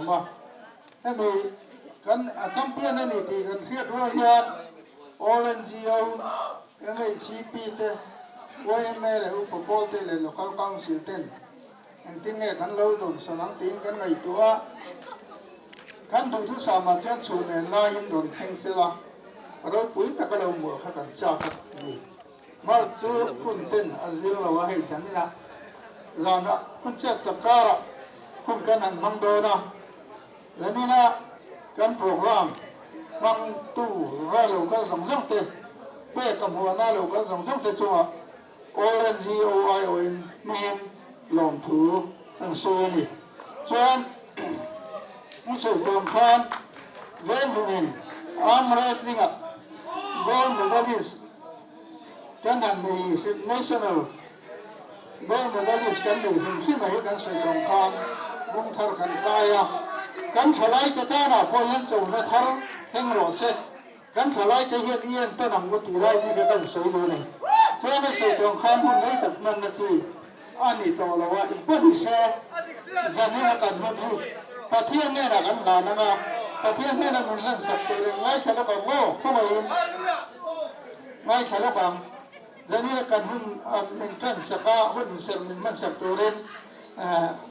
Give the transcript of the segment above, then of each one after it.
awm a. Hemi kan a champion a ni tih kan hriat rual hian All NGO, MHCP te, yma leh Upa Pawl te leh Local Council ten engtin nge kan lo dawnsawn ang tiin kan ngaihtuah a. Kan duhthusam ah chuan chhun nen laiin rawn thleng sela ropui taka lo muah kha kan chak a ni. Mark chu hun ten a zir lo a, hei zan inah zanah hun chep tak karah hun kan han hmang dawn a, zanina kan program hmang tu ra lo kal zawng zawng te, pek a hmuahna lo kal zawng zawng te chungah All NGO aiawhin hmingin lawmthu an sawi a ni. Chuan hmusawi tawn khan Venhlunin arm wrestling-ah gold medalist kan han nei hrim national gold medalist kan nei hrim hrim a hi kan sawi tawn khan bung thar kan kai a, kan thalaite tanah pawh hian chona thar thleng rawh se. Kan thalaite hian i entawn ang u tih lai bik a kan sawi duh a ni. Chuan a sawi tawng khan hun rei tak hmanna chi a ni tawh lo a, inpawh ni se zanin a kan hun hi Pathian hnenah kan hlan ang a, Pathian hnena min hlan sak turin ngaithla lawk ang maw? Khawngaihin ngaithla lawk ang. Zanin a kan hun min tan sak a, hun serh min hman sak turin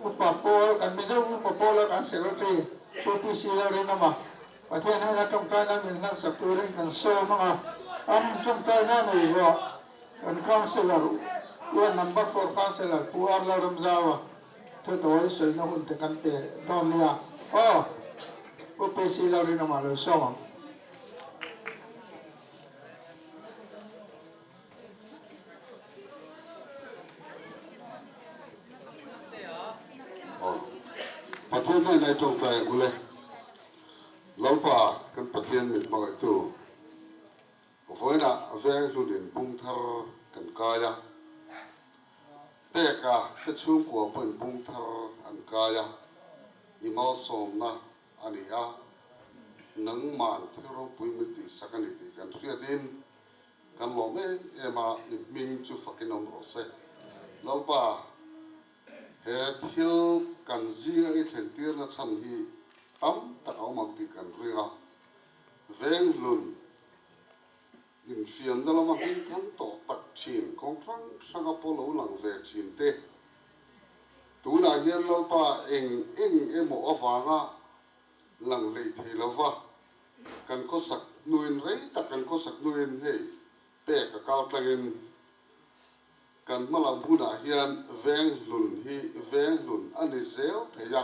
Upa Pawl, kan Mizo Upa Pawl a kan Secretary Pu PC Lalrinawma, Pathian hnena tawngtaina min hlansak turin kan sawm ang a, an tawngtaina nei zawh kan Councillor Ward Number Four Councillor Pu R Lalramzaua thutawi sawina hun te kan pe dawn nia. Aw, Pu PC Lalrinawma lo sawm ang. Aw, Pathian hnena i tawngtai ang u le. Lalpa kan Pathian min hmangaihtu, vawiinah veng hlunin bung thar kan kai a, peka te chhungkua pawhin bung thar an kai a, i malsawmna a ni a, nangman thil ropui min tihsak a ni tih kan hriatin kan lawm em em a, i hming chu fakin awm rawh se. Lalpa. He thil kan zinga i thlentirna chhan hi tam tak a awm ang tih kan ring a, Venghlun infiamna lama hming thang tawh tak thin kawng hrang hranga pawh lo lang ve thin te, tunah hian Lalpa eng eng emaw avanga lang hlei thei lova kan khawsak hnuin rei tak kan khawsak hnuin hei pek a kal tlangin Kan hmalam hunah hian veng hlun hi veng hlun a ni zel thei a,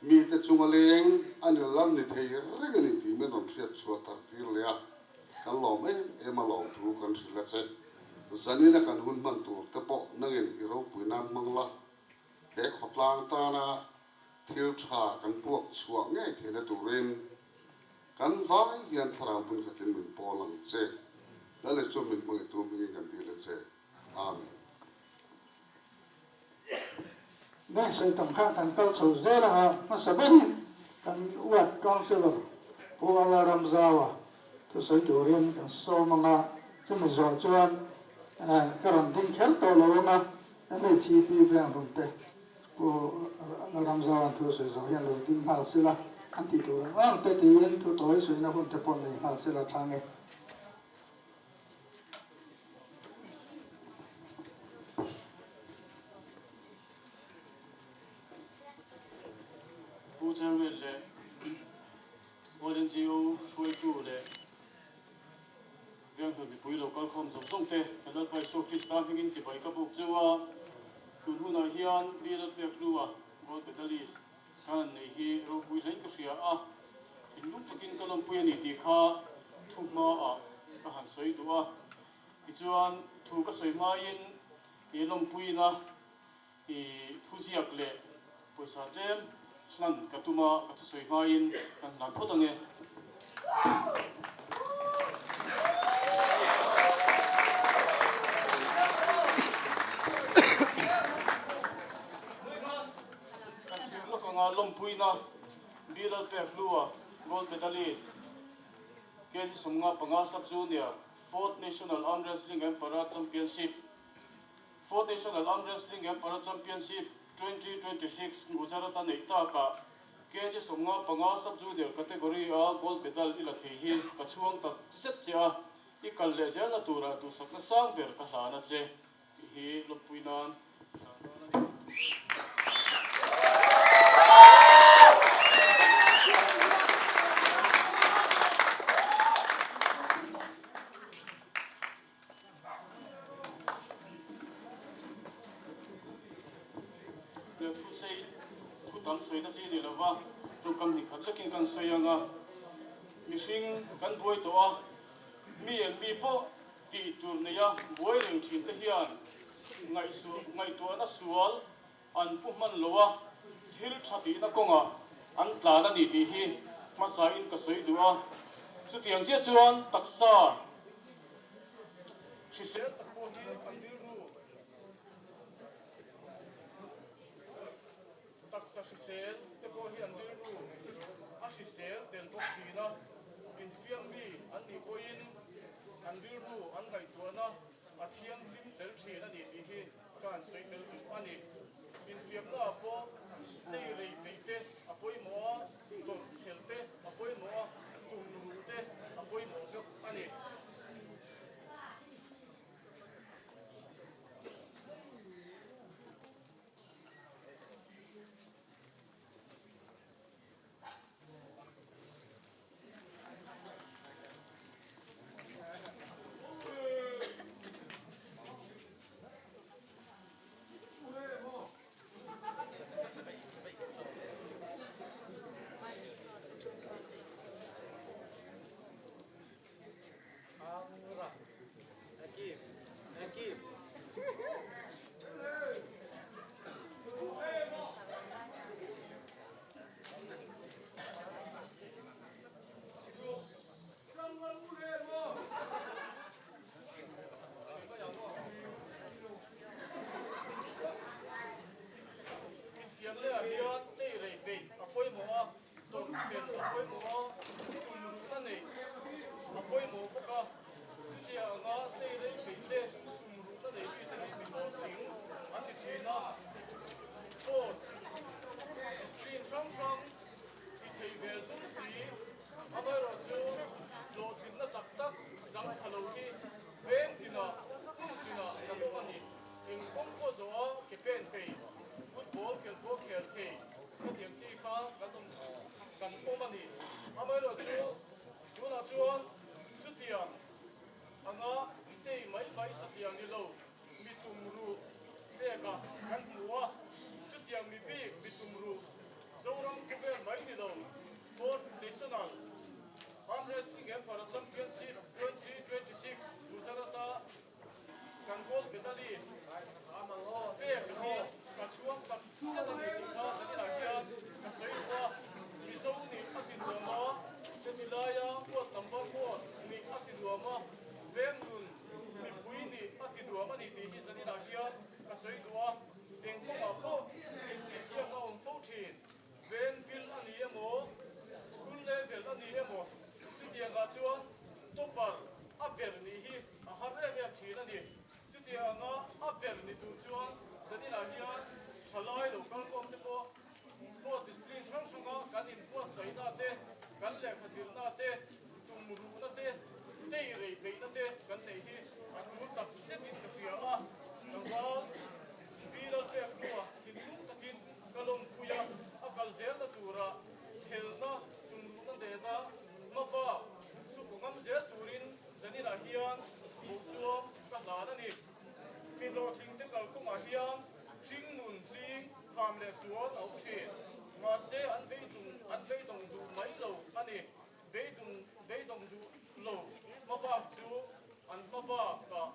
mite chunga leng a ni lam ni thei reng a ni tih min rawn hriat chhuah tar tir leh a, kan lawm em em a lawm thu kan hrilh a che. Zanina kan hun hman tur te pawh nangin i ropui nan hmang la, he khawtlang tana thil tha kan puak chhuah ngei theihna turin Kan vai hian thlarau hmun khatin min pawl ang che. Lale chuan min hmangaih tur hmingin kan dil a che. Amen. Beisei tam khan kan kal chho zel ang a, hmasa berin kan Ward Councillor Pu Ala Ramzaua thusawi turin kan sawm ang a, chumi zawh chuan ka rawn ding kher tawh lo ang a, MHEP Venghlun te Pu Lalramzaua'n thu sawi zawh hian lo ding nghal sela, an tih tur ang ang te tiin thu tawi sawina hun te pawh nei nghal sela tha nge. Pu Chairman leh World NGO hruaitu leh Venghlun mipui lo kalkhawm zawng zawng te kan Lalpa Isua Krista hmingin chibai ka buk cheu a, tun hunah hian Bial pek hlua Gold Medalist kan han nei hi ropui hlein ka hria a, thinlung takin ka lawmpui a ni tih kha thu hmaah ka han sawi duh a. Tichuan thu ka sawi hmain i lawmpuina i thuziak leh pawisa tlem hlan ka tum a, ka thusawi hmain kan hlan phawt ang e. Kan sir lawk anga lawmpuina Bilal Pekhlua Gold Medalist KG 55 Sub Junior Fourth National Arm Wrestling and Para Championship Fourth National Arm Wrestling and Para Championship 2026 Gujarat-a neih takah. Kg 55 sub-junior category a gold medal i la thei hi ka chhuang tak zet che a, i kal leh zelna turah duhsakna sang ber ka hlan a che tih hi lawmpui nan ka hlan dawn a ni. Thu sei thu tam sawina chi ni lova tawngkam hnih khat lekin kan sawi ang a, mihring kan buai tawh a, mi eng mi pawh tih tur neia buai reng thin te hian ngaihtuahna sual an pu hman lo a, thil tha tihna kawngah an tlan a ni tih hi hmasain ka sawi duh a. Chutiang chiah chuan taksa hrisel tak pawh hi an rilru taksa hrisel te pawh hi an rilru a hrisel tel bawk thin a, infiam mi an nih pawhin an rilru an ngaihtuahna a thianghlim tel thin a ni tih hi ka han sawi tel duh a ni. Infiamna ah pawh tei rei peih te a pawimawh a, tawrh chhel te a pawimawh a, tum ruh te a pawimawh bawk a ni. Infiamleh ah hian tei rei peih a pawimawh a, tawrhchhel a pawimawh a, tumruhna neih a pawimawh bawk a. Chutia anga tei rei peih te, tumruhna nei mi te hi mi hlawhtling an ni thin a. Sport discipline hrang hrang ti thei ve zum si, amaherawhchu hlawhtlinna tak tak zangtha lo hi veng tinah, hmun tinah kan awm a ni. Eng kawng pawh zawh a ke pen thei, football khel pawh khel thei khatiang chi kha kan awm kan awm a ni. Amaherawhchu tunah chuan chutiang anga tei mai mai satiang ni lo mi tum ruh pekah kan hmu a, chutiang mi bik mi tum ruh Zoram khawvel mai ni lo Fourth National Arm Wrestling and Para Championship 2026 Gujarat-a kan gold medalist pek hi ka chhuang tak zet a ni tih kha zaninah hian ka sawi duh a, Mizo nih a ti nuam a, heti laia huat number huat nih a ti nuam a, veng nun mipui nih a ti nuam a ni tih hi zaninah hian ka sawi duh a, eng kawngah pawh intihsiak a awm fo thin. Veng bil a ni emaw, school level a ni emaw, chutiangah chuan topper a ber nih hi a har em em thin a ni. Chutiang anga a ber ni tur chuan zaninah hian thalai lo kalkhawm te pawh sport discipline hrang hranga kan inbuatsaihna te, kan lehkha zirna te, tumruhna te, tei rei peihna te kan neih hi a tul tak zetin ka hria a. Tlangval Pi Lalpek hnua thinlung takin ka lawmpui a, a kal zelna tura chhelna tumruhna nena hmabak suku ngam zel turin zaninah hian hmuh chuang ka hlan a ni. Mi hlawhtlingte kalkawngah hian hringnun hling kham leh sual a awm thin. Mahse an beidung an beidawng duh mai lo a ni. Beidung beidawng duh lo hmabak chu an hmabakah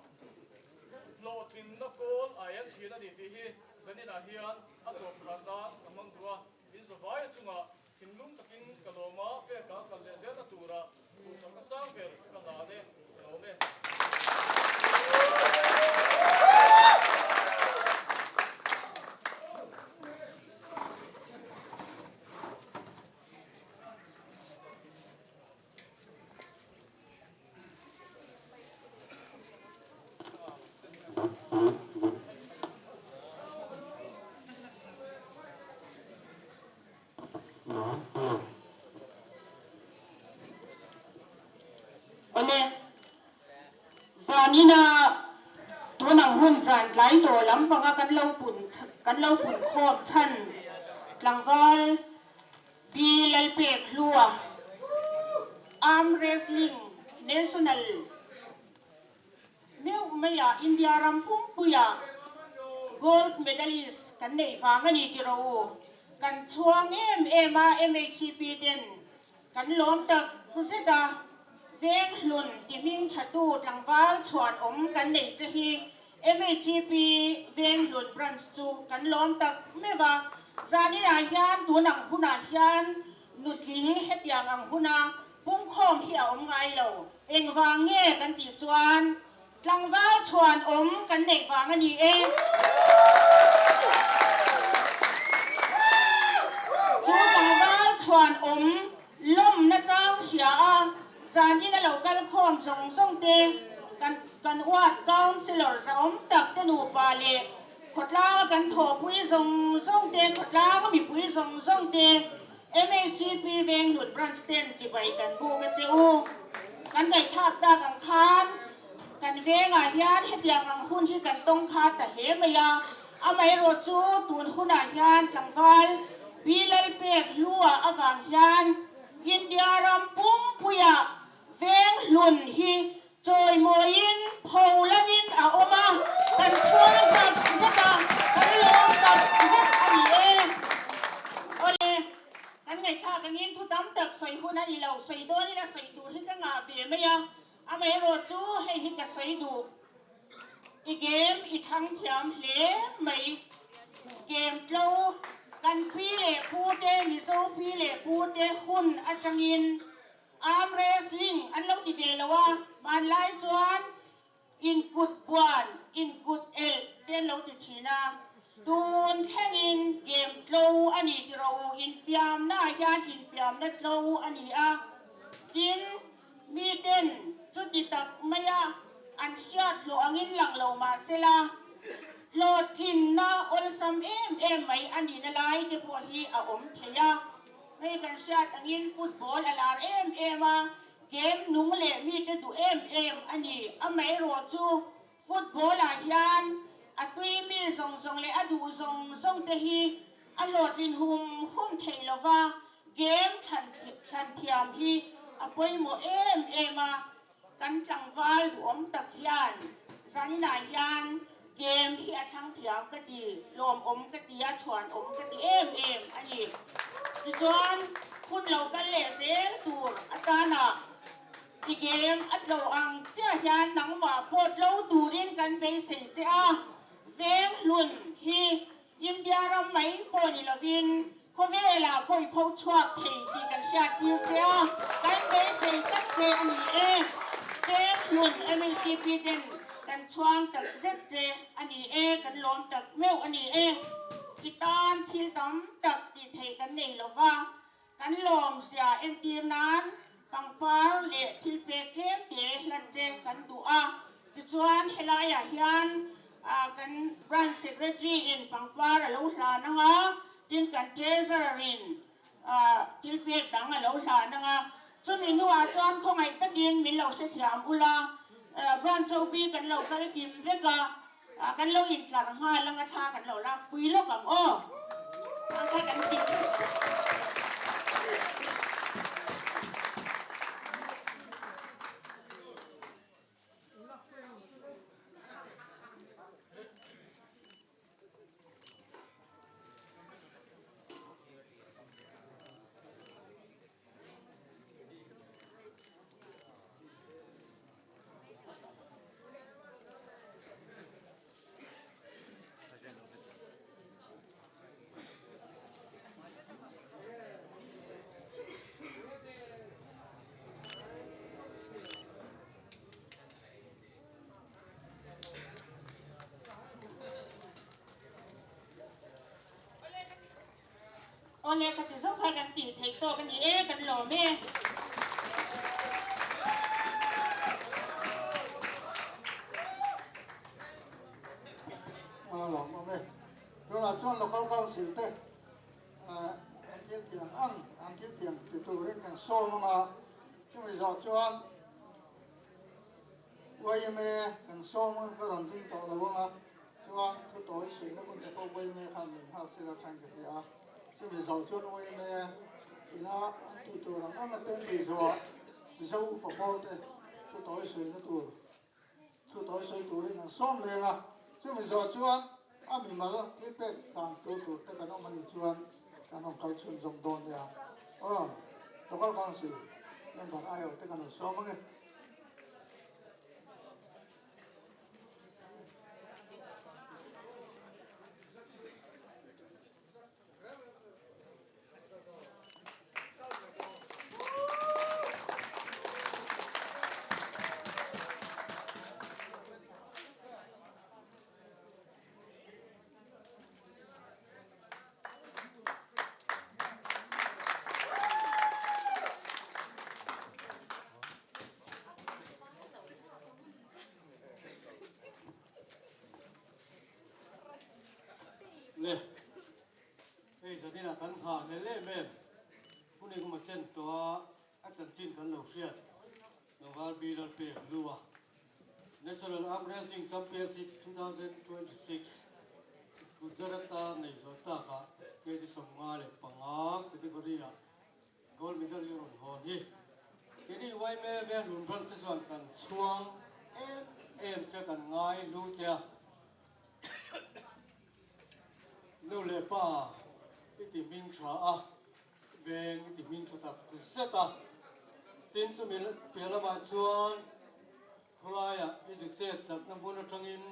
hlawhtlinna kawl a en thin a ni tih hi zaninah hian a tawp khan nan ka hmang duh a. In zavaia chungah thinlung takin ka lawm a, peka kal leh zelna tura duhsakna sang ber ka hlan e, ka lawm e. Awle, zanina tun ang hun zan tlai tawh lampanga kan lo pun kan lo pun khawm chhan tlangval Pi Lalpek Hlua, Arm Wrestling National meuh maiah India ram pumpuiah Gold Medalist kan neih vang a ni ti rawh u. Kan chhuang em em a MHCP ten kan lawm tak zet a, veng hlun ti hming thatu tlangval chhuan awm kan neih che hi MHCP veng hlun branch chu kan lawm tak meuh a. Zaninah hian tun ang hunah hian nutling hetiang ang huna Pungkhawm hi a awm ngai lo. Engvang nge kan tih chuan tlangval chhuan awm kan neih vang a ni e. Chu tlangval chhuan awm lawmna chang hria a, zanin a lo kal khawm zawng zawng te, kan kan ward councillor zahawm tak te nupa leh khawtlanga kan thawhpui zawng zawng te, khawtlanga mipui zawng zawng te, MHCP Vengnut Branch ten chibai kan buk a che u. Kan ngaihthlak tak ang khan kan vengah hian hetiang ang hun hi kan tawng kha ta hle mai a. Amaherawh chu tun hunah hian tlangval Pi Lalpek Hlua avang hian India ram pumpuiah Venghlun hi Chawimawiin pholangin a awm a, kan chhuang tak zet a, kan lawm tak zet a ni e. Awle, kan ngaihthlak angin thu tam tak sawi hun a ni lo, sawi dawn ila sawi tur hi ka ngah ve mai a, amaherawh chu hei hi ka sawi duh. I game i thang thiam hle mai. Game tlo, kan pi leh pu te, Mizo pi leh pu te hun atangin Arm wrestling an lo ti ve lo a, hmanlai chuan inkut buan, inkut elh te an lo ti thin a. Tun thlengin game tlo a ni ti rawh u, infiamna ah hian infiamna tlo a ni a. Tin, miten chuti tak maia an hriat hlawh angin lang lo mah sela, hlawhtlinna awlsam em em mai a nihna lai te pawh hi a awm thei a. Hei kan hriat angin football a lar em em a, game nung leh mite duh em em a ni. Amaherawh chu football ah hian a tui mi zawng zawng leh a duh zawng zawng te hi a hlawhtlin hum hum theih lova, game thlan thlan thiam hi a pawimawh em em a. Kan tlangval duhawm tak hian zaninah hian game hi a thlang thiam ka ti, lawmawm ka ti a, chhuanawm ka ti em em a ni. Tichuan, hun lo kal leh zel tur atana i game a tlo ang chiah hian nangmah pawh tlo turin kan beisei che a, veng hlun hi India ram mai pawh ni lovin Khawvelah pawh i pho chhuak thei tih kan hriat tir che a, kan beisei tak che a ni e. Tlem hlun MLCP ten kan chhuang tak zet che a ni e, kan lawm tak meuh a ni e. I tan thil tam tak tih theih kan nei lo va, kan lawmzia entir nan pangpar leh thil pek tlem te hlan che kan duh a. Tichuan helaiah hian kan Branch Secretary in pangpar a lo hlan ang a, tin kan Treasurer in thil pek dang a lo hlan ang a. Chumi hnuah chuan khawngaih takin min lo hrethiam ula, Branch OB kan lo kal kim vek a, kan lo intlar nghal ang a, thla kan lo lak pui lawk ang aw. Ang kha kan ti. Awle ka ti zawk kha kan tih theih tawk a ni e, kan lawm e. A lawm awm e. Tunah chuan Local Council te an thil tiang ang, an thil tiang ti turin kan sawm ang a, chumi zawh chuan. Yma kan sawm ang ka rawn ding tawh lo ang a, chuan thu tawi suihna hun te pawh yma khan min nghak sila than ka hria a, chumi zawh chuan yma ina an tih tur ang ang a ten tih zawhah Mizo upa pawl te thu tawi suihna tur thu tawi sawi turin an sawm leng a, chumi zawh chuan a mimal thil pek dan tur tur te kan awm a nih chuan kan rawn kal chhun zawm dawn nia. Aw, Local Council member aiawh te kan rawn sawm ang e. Le, hei zaninah kan nghah hmel em em, hun engemaw chen tawh a, a chanchin kan lo hriat, Tlangval Bilal pek lu a, National Arm Wrestling Championship 2026 Gujarat-a nei zawh takah kg 55 category-ah Gold medal i rawn hawn hi. Keini Yma vel nun ran che chuan kan chhuang em em che kan ngai lu che a. Nu leh pa i ti hming tha a, veng i ti hming tha tak zet a. Tin chumi piah lamah chuan khawlaiah i zu chet tlatna hmun atangin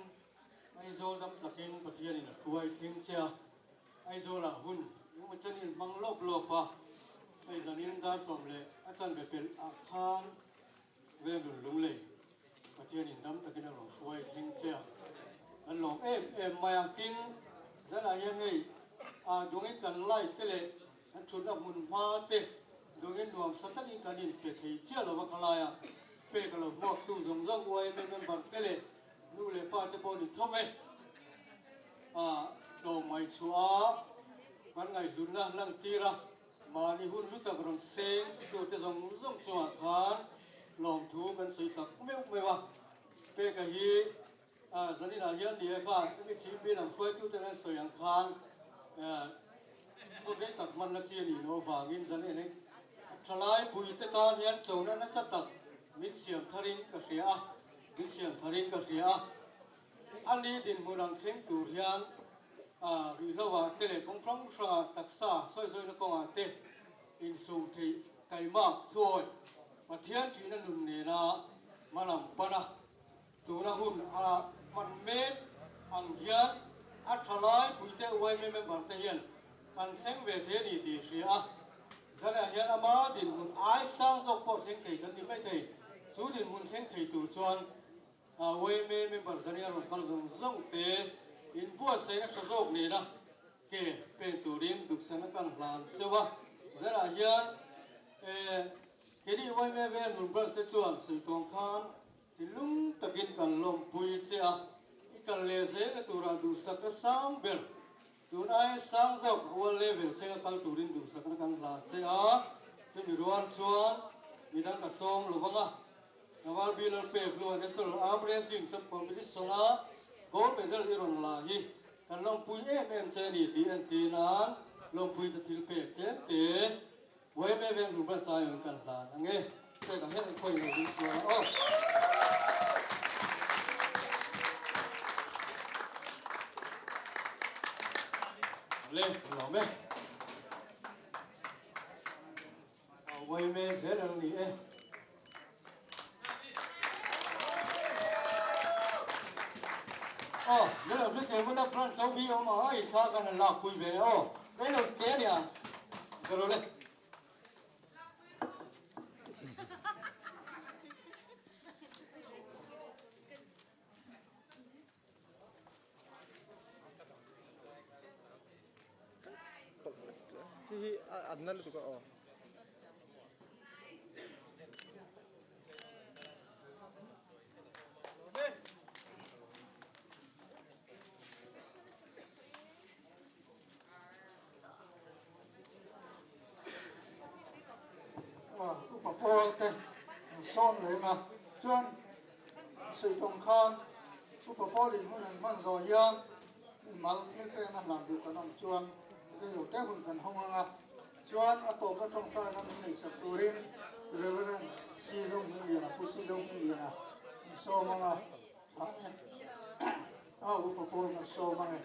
Aizawl dam tlakin Pathianin a hruai thleng che a. Aizawlah hun engemaw chen in hmang lawp lawp a, hei zanin dar 10 a chanve pelh ah khan Venglun Lunglei Pathianin dam takin a rawn hruai thleng che a, kan lawm em em mai a. Tin, zanah hian hei ah dungin kan light te leh kan thutna hmun hma te dungin nuamsa takin kan inpe thei chiah lo va khalai a, pek a lo hmuaktu zawng zawng YMA member te leh nu leh pa te pawh ni tho e. A tlawmngai chhuah a, kan ngaihhlutna lantir a, mahni hun hlu tak rawn seng tute zawng zawng chungah khan lawmthu kan sawi tak meuh meuh a. Peka hi zaninah hian ni e kha MHEP lam hruaitute an sawi ang khan hun rei tak hmanna chi a nih loh avangin zanin a thalai puite tan hian chona nasa tak min siam tharin ka hria a, min siam tharin ka hria a. A ni dinhmun ang thleng tur hian ruihhloah te leh kawng hrang hrangah taksa sawi sawina kawngah te insum theih kaimak thuawi Pathian ṭihna nun nena hmalam pana tuna hun a hman mek ang hian a ṭha lai puite yma member te hian kan thleng ve thei a ni tih hria a. Zanah hian ama dinhmun ai sang zawk pawh thleng thei kan ni maithei. Chu dinhmun thleng thei tur chuan Yma member zani a rawn kal zawng zawng te inbuatsaihna tha zawk nena ke pen turin duhsakna kan hlan cheu a. Zanah hian keini yma vel nun branch te chuan sawi tawng khan thinlung takin kan lawmpui che a, i kal leh zelna turah duhsakna sang ber tun aia sang zawk world level thlenga kal turin duhsakna kan hlan che a, chumi rual chuan midang ka sawm lo vang a. Nawal Bill pek hnuah National Arm Wrestling Cup Competition a gold medal i rawn la hi kan lawmpui em em che a ni tih entir nan lawmpui ta thil pek tlem te yma veng hlum ban chaiin kan hlan ang e. Pek ang hian khawi lo ding sual a aw. Le, lawm e. Yma zel ang ni e. Aw, lei lo hre hmuna branch ho bi awm a, a inthla kan han lak pui ve aw. Rei lo te a nia, ka lo le. Khi hi an na lutuk a aw. Upa pawl te an sawm leh a chuan. sawi tawng khan Upa Paulin hun an hman zawh hian mimal thil pekna hlan duh kan awm chuan reilo te hun kan hawng ang a, chuan a tawpna tawngtaina min neihsak turin Reverend Sizonghmingliana, Pu Sizonghmingliana an sawm ang a, tha e, a Upa Paul kan sawm ang e.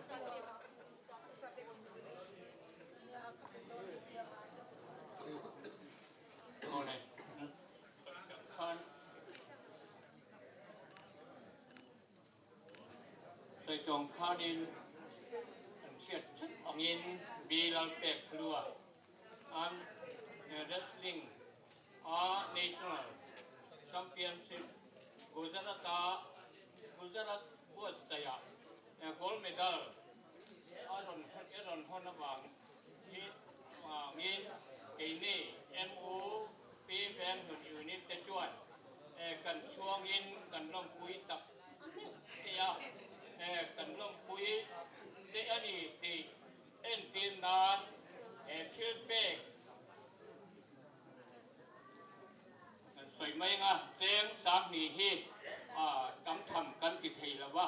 Saitawng khanin an hriat theuh angin bill an pek hlua an wrestling a national championship Gujarat-a Gujarat buatsaihah gold medal a rawn a rawn hawn avang hi avangin keini MUP Venghmun unit te chuan kan chhuangin kan lawmpui tak meuh che a, kan lawmpui che a ni tih entir nan he thil pek kan sawi mai anga cheng 2000 hi tam tham kan ti thei lo va.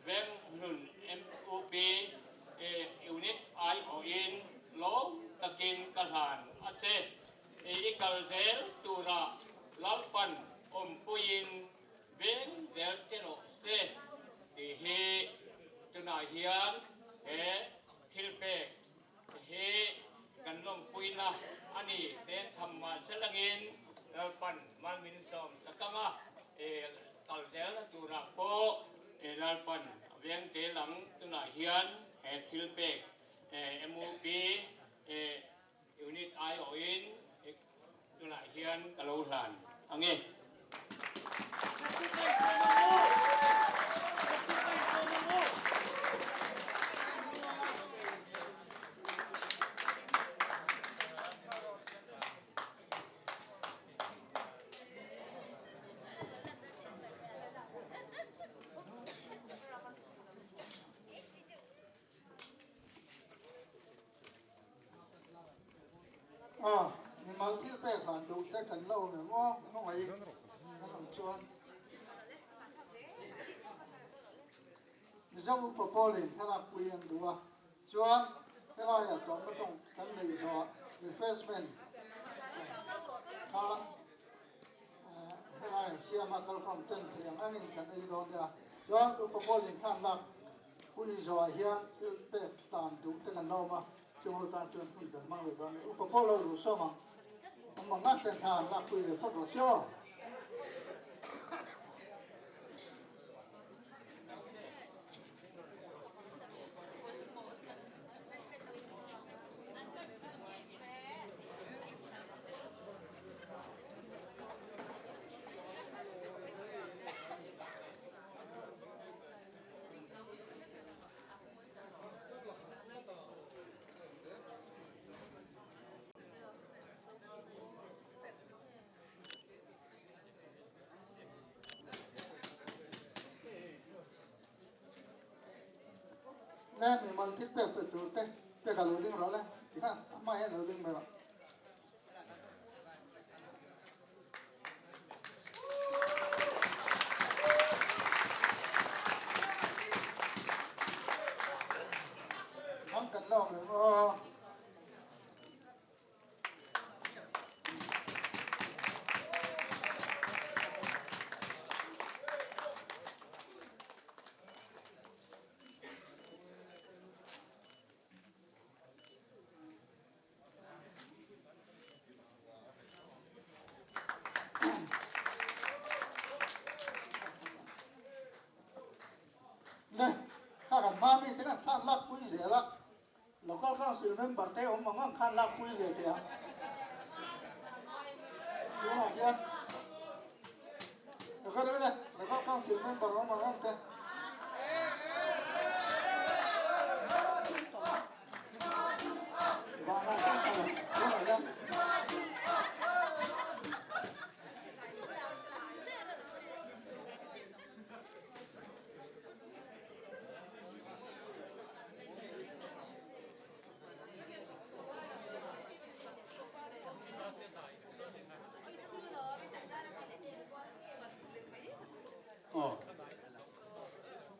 Venghlun MUP Unit aiawhin lawm takin ka hlan a che. I kal zel tura Lalpan awmpuiin veng zel che rawh se tih hi tunah hian he thil pek hi kan lawmpuina a ni. Ten tham mah selangin Lalpan mal min sawm sak ang a, kal zelna turah pawh Lalpan a veng zel ang. Tunah hian he thil pek MUP Unit aiawhin tunah hian ka lo hlan ang e. Aw, mimal thil pek hlan duh te kan la awm em aw, hmangaih kan awm chuan. Mizo upa pawlin thlalak pui an duh a, chuan helaiah tlawmna tawng kan neih zawhah refreshment kha helaiah siama kalkhawm ten thei ang angin kan ei dawn nia. Chuan upa pawlin thlanlak Hun i zawhah hian thil pek hlan duh te kan la awm a, chung ho tan chuan hun kan hmang leh dawn a ni. Upa pawh lo ruh sawm ang, awm ang ngak ten thla han lak pui ve phawt rawh se aw. Le mimal thil pek pe tur te pek a lo ding rawh le tikhan a hma hian a lo ding mai rawh. Hmang kan la awm em aw. Ne, kha kan hma mi te kan thlan lak pui zel a, Local Council member te awm ang ang khan lak pui ve teh ang. Tunah hian Local Council member awm ang ang te.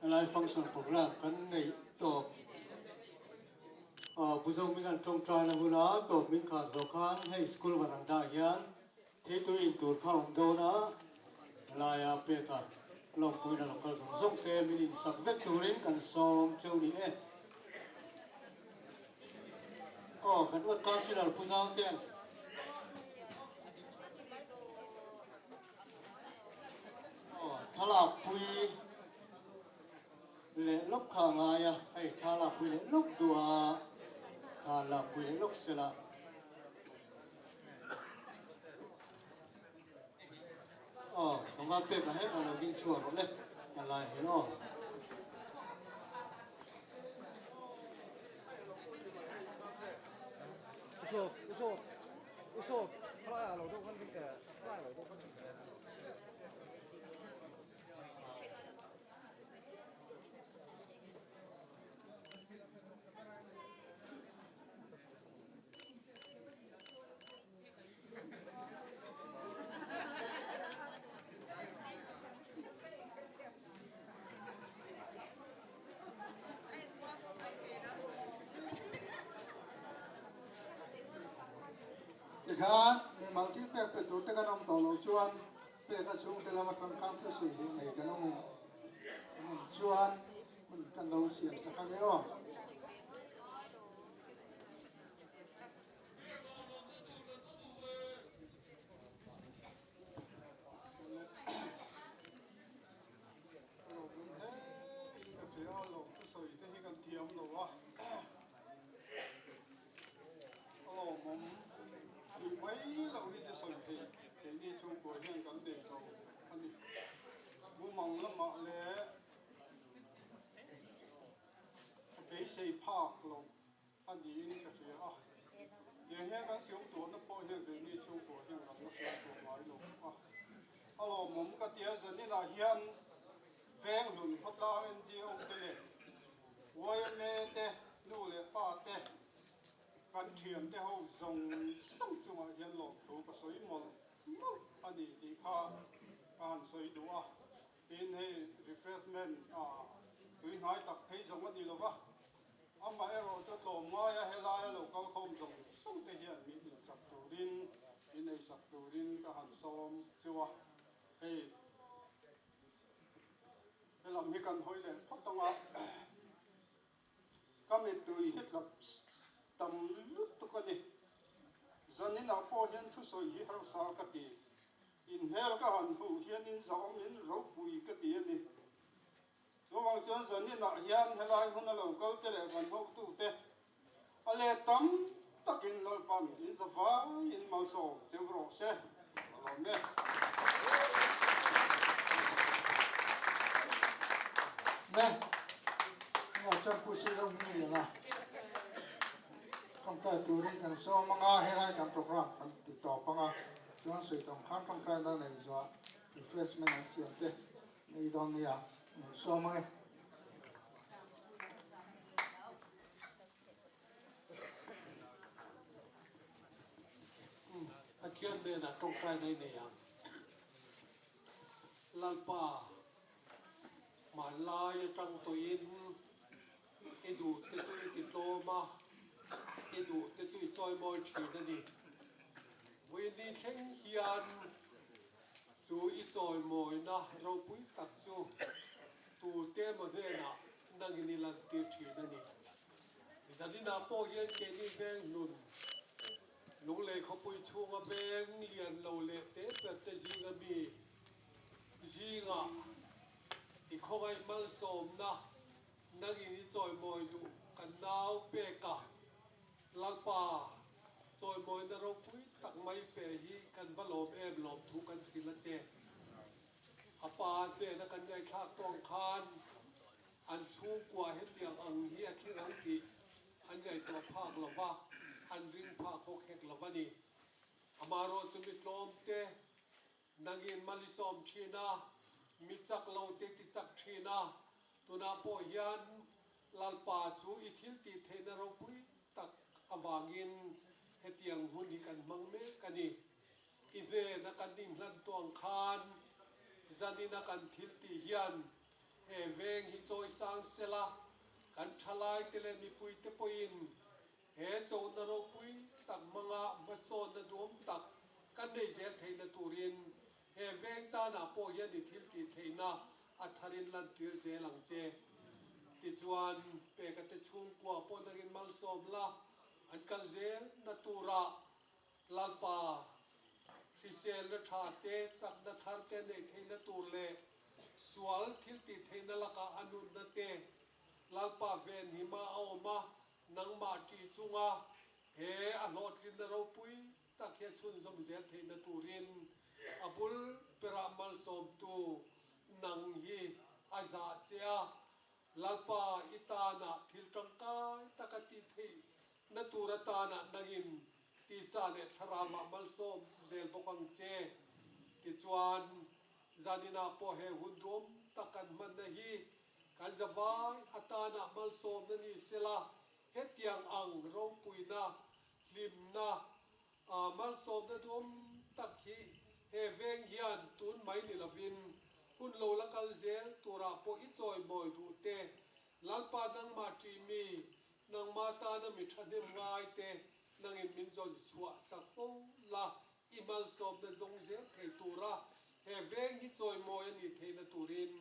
Helai function programme kan neih tawp Pu Zohminga'n tawngtaina huna tawp min khar zawh khan hei school varanda ah hian theitui in tur kha a awm dawn a, helaia peka lawmpuina lo kal zawng zawng te min insak vek turin kan sawm cheu ni e. Aw kan Ward Councillor Pu Zautea'n. Aw thlalak pui leh lawk kha a ngai a, hei thlalak pui leh lawk duh a, thlalak pui leh lawk sela. Aw tlangval pek a hek a lo ding chhuak rawh le a lai hian aw. Usawp, usawp, usawp, khalai ah lo deuh khan ding teh, khalai lo deuh khan ding teh. Tikhan mimal thil pek pe tur te kan awm tawh loh chuan pek a chhungte lama tangkang thusawi hi nei kan awm awm chuan hun kan lo siam sak ang e aw. Beisei phak loh a niin ka hria a, tiang hian kan siam tuahna pawh hian keini chhungkua hian kan la siam tuah ngai lo a, a lawmawm ka ti a, zaninah hian Venghlun khawtlang NGO te leh YMA te nu leh pa te kan thiante ho zawng zawng chungah hian lawmthu ka sawi mawlh mawlh a ni tih kha ka han sawi duh a. Tin, hei refreshment a tui hnai tak phei zawng a ni lo va, amaherawh chu tlawmngaia helaia lo kal khawm zawng zawng te hian min insak turin, min eisak turin ka han sawm chu a. Hei helam hi kan hawi leh phawt ang a, ka mittui hi tla tam lutuk a ni. Zaninah pawh hian thusawi hi harsa ka ti. Inhmel ka han hmuh hianin zahawmin ropui ka ti a ni. Chuvang chuan zaninah hian helai huna lo kal te leh kan hotute a let tam takin Lalpan in zavaiin malsawm cheu rawh se. A lawm e. Ne, tunah chuan Pu Silo hming lian a tawngtai turin kan sawm anga helai kan programme kan ti tawp anga. Chuan sawi tawng khan tawngtaina nei zuah refreshment an siam te nei dawn nia sawm ang e. Pathian hnenah tawngtaina i nei ang. Lalpa, hmanlai atang tawhin i duh te chu i ti tlawm a, i duh te chu i chawimawi thin a ni. Vawiini thleng hian chu i chawimawina ropui tak chu tute emaw hnenah nangin i lantir thin a ni. Zaninah pawh hian keini veng hnun Lunglei khawpui chhunga veng lian lo leh te ber te zinga mi zingah i khawngaih malsawmna nangin i chawimawi duh kan nau peka Lalpa Chawimawina ropui tak mai pe hi kan va lawm em lawm thu kan hrilh a che. A pa hnena kan ngaihthlak tawng khan an chhungkua hetiang ang hi a thleng ang tih an ngaihtuah phak lo va, an ring phak bawk hek lo va ni. Amaherawh chu mi tlawm te nangin mal i sawm thin a, mi chak lo te ti chak thin a, tunah pawh hian Lalpa chu i thil tih theihna ropui tak avangin hetiang hun hi kan hmang mek a ni. I hnena kan inhlan tuang khan zanina kan thil tih hian He veng hi chawi sang sela, kan thalaite leh mipuite pawhin he chona ropui tak hmanga hmasawnna duhawm tak kan nei zel theihna turin he veng tanah pawh hian i thil tih theihna a tharin lantir zel ang che. Tichuan, peka te chhungkua pawh nangin malsawm la, an kal zelna turah Lalpa hriselna tha te, chakna thar te neih theihna tur leh sual thil tih theihna lakah a nunna te Lalpa venhima a awm a, nangmah ṭih chunga he a hlawhtlinna ropui tak hi a chhunzawm zel theihna turin a bul berah malsawmtu nang hi a zah che a, Lalpa i tanah thil ṭangkai taka tih theihna tur atanah nangin tisa leh thlarauah malsawm zel bawk ang che. Tichuan, zaninah pawh he hun duam tak kan hmanna hi kan zavai atanah malsawmna ni sela, hetiang ang ropuina, hlimna, malsawmna duam tak hi he veng hian tun mai ni lovin hun lo la kal zel turah pawh i chawimawi duh te, Lalpa nangmah ṭih mi, nangmah tana mi ṭhahnem ngai te nangin min zawn chhuah sak fo la, i malsawmna zawng zel thei tura he veng hi chawimawi a nih theihna turin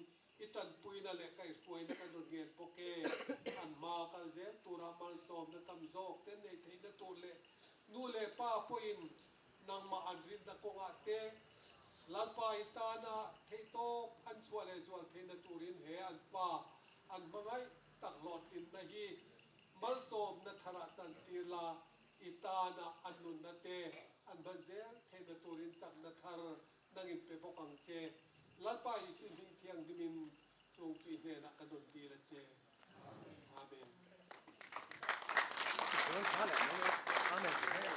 i tanpuina leh kaihhruaina kan rawn ngen bawk e. An hma kal zel tura malsawmna tam zawk te neih theihna tur leh nu leh pa pawhin nangmah an rinna kawngah te Lalpa i tana theihtawp an chhuah leh zual theihna turin he an pa an hmangaih tak hlawhtlinna hi malsawmna tharah chantir la, i tana an nunna te an hman zel theihna turin chakna thar nangin pe bawk ang che. Lalpa Isu hming thianghlimin chung chu i hnenah ka nawn dil a che. Amen. Amen.